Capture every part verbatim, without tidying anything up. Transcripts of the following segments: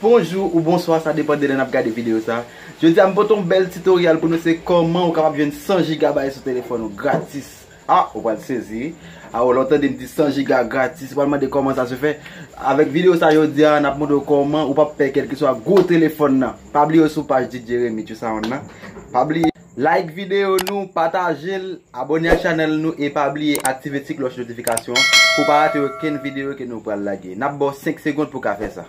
Bonjou ou bonswa, sa depann de lè n ap gade videyo sa. Jodi a m pote yon bèl titoryal pou nou, se kòman ou kapab jwenn san jigabay sou telefòn ou gratis. Ah, ou pral sezi. Ah, lè w tande m di san jiga gratis, ou pral mande kòman sa se fè. Avèk videyo sa jodi a, n ap montre w kòman ou p ap pè kèlkeswa gwo telefòn nan. Pa bliye w sou paj D J Remy Tchou Sound nan. Pa bliye like videyo nou, pataje l, abòne ak chanèl nou e pa bliye aktive ti klòch notifikasyon pou w pa rate okenn videyo ke nou pral lage. N ap ba w senk segond pou w ka fè sa.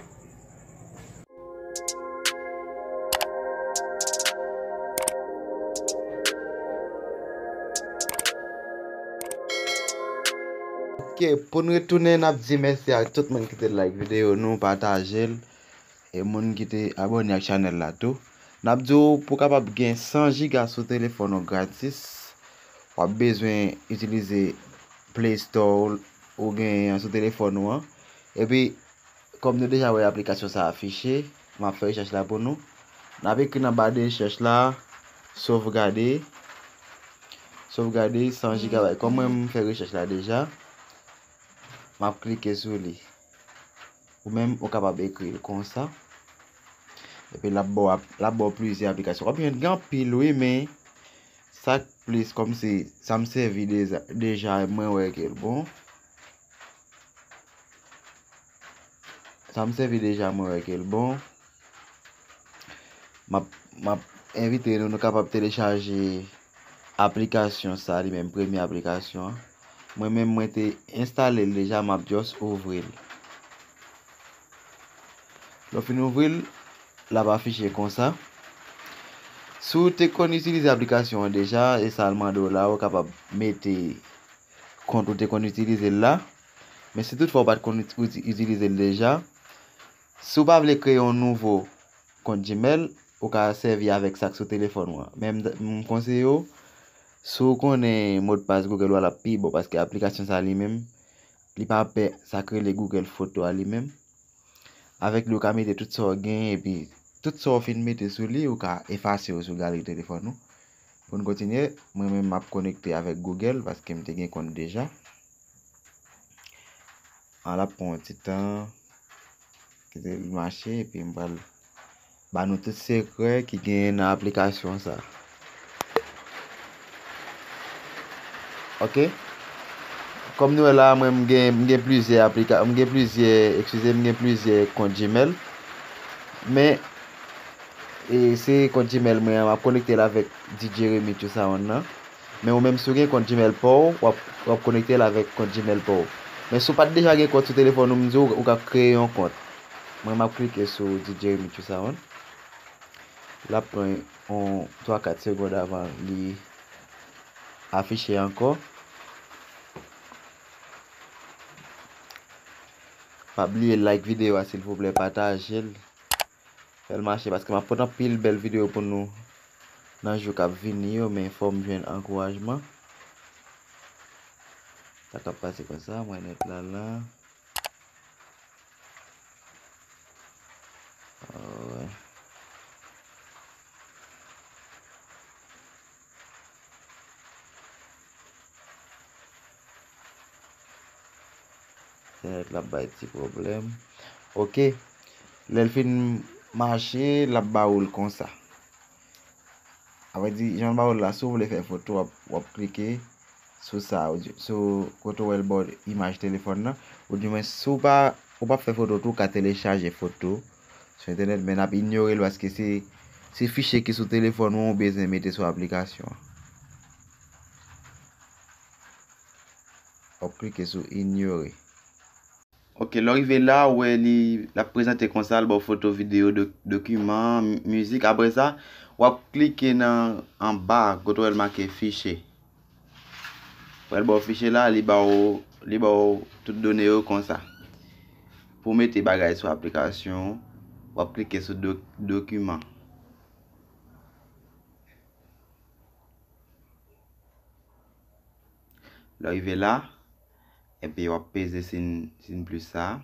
Ok, pou n retounen, n ap di mèsi ak tout moun ki te like videyo nou, pataje l, e moun ki te abòne ak chanèl la tou. N ap di w pou w kapab gen san jiga sou telefòn ou gratis, w ap bezwen itilize Play Store ou, ou genyen an sou telefòn ou an. Epi, kòm nou deja wè aplikasyon sa afiche, m ap fè rechèch la pou nou. N ap ekri nan ba de rechèch la, sovgade, sovgade san jigabay. Kòm mwen m fè rechèch la deja, m ap klike sou li. Ou menm, ou kapab ekri l konsa. Epi l ap ba w ap, l ap ba w plizyè aplikasyon. W ap jwenn gen anpil wi, men sa k plis kòmsi sa m sèvi deja, deja mwen wè ke l bon. Sa m sèvi deja, mwen wè ke l bon. M ap, m ap envite nou, nou kapab telechaje aplikasyon sa li menm, premye aplikasyon an. Mwen menm, mwen te enstale l deja, m ap just ouvri l. Lè w fin ouvri l, l ap afiche konsa. Si w te konn itilize aplikasyon an deja, e sa l mande w la, ou kapab mete kont ou te konn itilize l la. Men si toutfwa ou pa t konn iti-, iti-, itilize l deja, si w pa vle kreye yon nouvo kont Gmail, ou ka sèvi avèk sa k sou telefòn ou an. Men m, m konseye w, si w konnen modpas Google ou a, l ap pi bon, paske aplikasyon sa li menm, li pa pè sa k rele Google Foto a li menm. Avèk li, ou ka mete tout sa w gen, epi tout sa w fin mete sou li, ou ka efase yo sou galri telefòn ou. Pou n kontinye, mwen menm m ap konekte avèk Google, paske m te gen kont deja. An, l ap pran yon ti tan, kite l mache, epi m pral ba nou tout sekrè ki genyen nan aplikasyon sa. Ok. Kòm nou wè la, mwen, m gen, m gen plizyè aplika-, m gen plizyè, eskize, m gen plizyè kont Gmail. Men, e, se kont Gmail mwen an, m ap konekte l avèk D J Remy Tchou Sound nan. Men ou menm, si w gen kont Gmail pa w, w ap, w ap konekte l avèk kont Gmail pa w. Men si w pa t deja gen kont sou telefòn ou, m di w, ou ka kreye yon kont. Mwen, m ap klike sou D J Remy Tchou Sound. L ap pran yon twa kat segonn avan li afiche ankò. Pa bliye like videyo a, silvouplè, pataje l. Fè l mache, paske m ap pote anpil bèl videyo pou nou nan jou k ap vini yo, men fò m jwenn ankourajman. Sa k ap pase konsa, mwen nèt la la. Ah, wè. Entènèt la ap bay ti pwoblèm. Ok. Lè l fin mache, l ap ba ou l konsa. Sa vle di, jan l ba ou l la, si w vle fè foto, w ap, w ap klike sou sa, ou di, sou kote w wè l ba w imaj telefòn nan. Oudimwen, si w pa, ou p ap fè foto tou, ou ka telechaje foto sou entènèt, men n ap inyore l paske se, se fichye ki sou telefòn ou an ou bezwen mete sou aplikasyon an. W ap klike sou inyore. Ok, lè w rive la, ou wè li, l ap prezante konsa, l ba w foto, videyo, dok-, dokiman, mi-, mizik. Apre sa, w ap klike nan anba, kote w wè l make fichye. Ou wè l ba w fichye la, li ba w, li ba w tout done yo konsa. Pou w mete bagay sou aplikasyon, w ap klike sou dok-, dokiman. Lè w rive la, epi w ap peze siy, siy plis sa a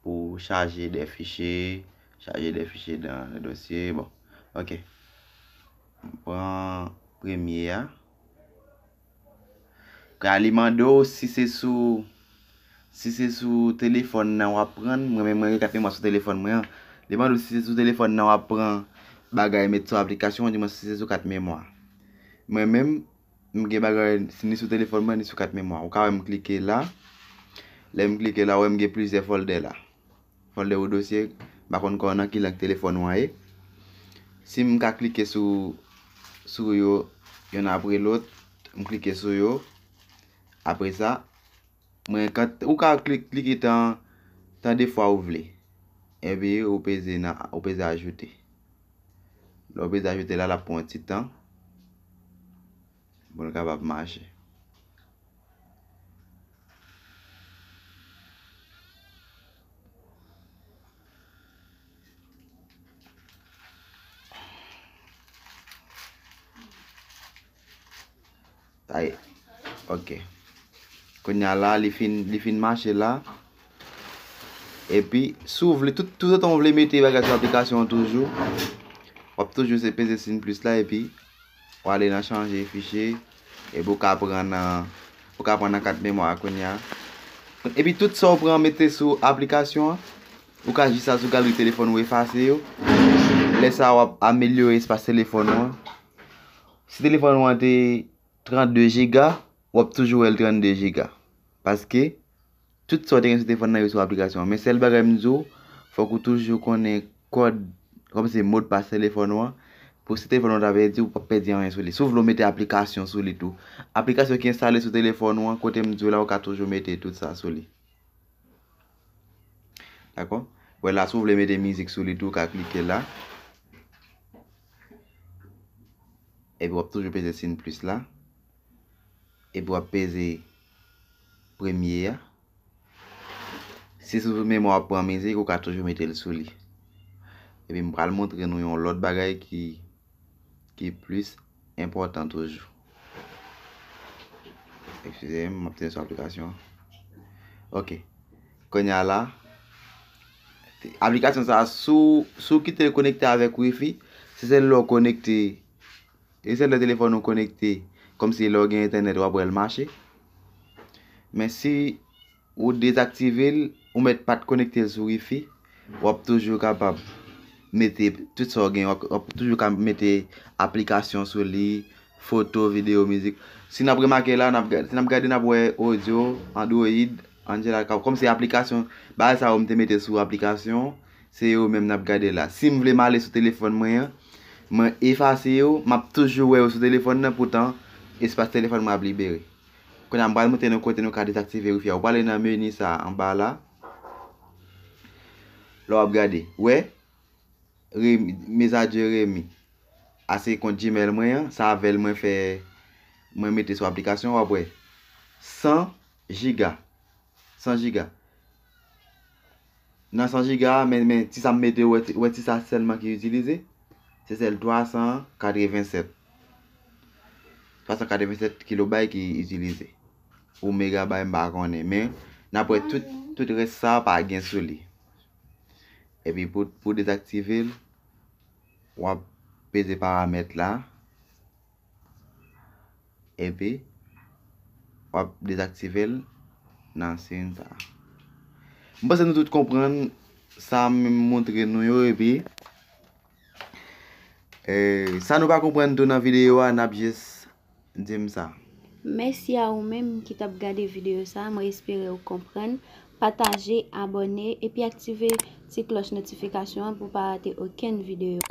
pou chaje de fichye, chaje de fichye nan, nan dosye. Bon, ok. M pran premye a. Ka li mande w si se sou Si se sou telefòn nan w ap pran, mwen menm mwen gen kat memwa sou telefòn mwen an. Li mande w si se sou telefòn nan w ap pran bagay met sou aplikasyon, di mwen si se sou kat memwa. Mwen menm, m gen bagay ni sou telefòn mwen ni sou kat memwa. Ou ka wè m klike la. Lè m klike la, ou wè m gen plizyè fòldè la. Fòldè ou dosye, m pa konn kò nan ki lang telefòn ou an ye. Si m ka klike sou, sou yo, yonn apre lòt, m klike sou yo. Apre sa, mwen, kan, ou ka klik, klike tan, tan de fwa ou vle. Epi ou peze nan, ou peze ajoute. Lè ou peze ajoute la, l ap pran yon ti tan pou l kapab mache. Ay, ok. Kounye a la, li fin, li fin mache la. Epi, si w vle, tout, toutotan w vle mete bagay sou aplikasyon an toujou, w ap toujou se peze siy plis la, epi w ale nan chanje fichye, epi w ka pran nan, ou ka pran nan kat memwa a kounye a. Epi tout sa w pran mete sou aplikasyon an, ou ka jis al sou galri telefòn ou efase yo. Lè sa a, w ap amelyore espas telefòn ou an. Si telefòn ou an te trannde jiga, w ap toujou wè l trannde jiga. Paske tout sa w te gen sou telefòn nan yo sou aplikasyon an. Men sèl bagay m di w, fòk ou toujou konnen kòd, kòm se modpas telefòn ou an, pou si telefòn ou an ta pèdi, ou p ap pèdi anyen sou li. Si w vle w mete aplikasyon sou li tou. Aplikasyon ki enstale sou telefòn ou an, kote m di w la, ou ka toujou mete tout sa sou li. Dakò? Wè la, si w vle mete mizik sou li tou, ou ka klike la. Epi w ap toujou peze siy plis la. Epi w ap peze premye a. Si sou memwa w ap pran mizik, ou ka toujou mete l sou li. Epi m pral montre nou yon lòt bagay ki, ki plis enpòtan toujou. Eskize m, m ap tounen sou aplikasyon an. Ok. Kounye a la, aplikasyon sa a, si w, si w kite l konekte avèk wifi, se sèl lè w konekte, se sèl lè telefòn ou konekte, kòmsi lè w gen entènèt, w ap wè l mache. Men si ou dezaktive l, ou mèt pa t konekte l sou wifi, w ap toujou kapab mete tout sa w gen, w ap, w ap toujou ka mete aplikasyon sou li, foto, videyo, mizik. Si n ap remake la, n ap gade, si n ap gade, n ap wè audio, Android, Angela, ka-, kòm se aplikasyon, bagay sa yo m te mete sou aplikasyon, se yo menm n ap gade la. Si m vle m ale sou telefòn mwen an, mwen efase yo, m ap toujou wè yo sou telefòn nan, poutan espas telefòn mwen ap libere. Kounye a, m pral montre nou kote nou ka dezaktive wifi a. Ou prale nan meni sa a anba la. Lè w ap gade, wè, Remy, mezadye Remy. A se kont Gmail mwen an, sa avè l mwen fè, mwen mete sou aplikasyon, w ap wè. San jiga. San jiga. Nan san jiga a, men, men ti sa m mete, wè ti, wè ti sa sèlman ki itilize. Se sèl twa san katrevennsèt. Twa san katrevennsèt kilobay ki itilize. Ou megabay, m pa konnen. Men, n ap wè tout, tout rès sa a pa gen sou li. Epi pou, pou dezaktive l, w ap peze paramèt la. Epi, w ap dezaktive l nan siy sa a. M panse nou tout konprann sa m montre nou yo, epi, eh, sa nou pa konprann tou nan videyo a, n ap jis di m sa. Mèsi a ou menm ki t ap gade videyo sa a, mwen espere w konprann. Pataje, abòne, epi aktive ti klòch notifikasyon an pou w pa rate okenn videyo.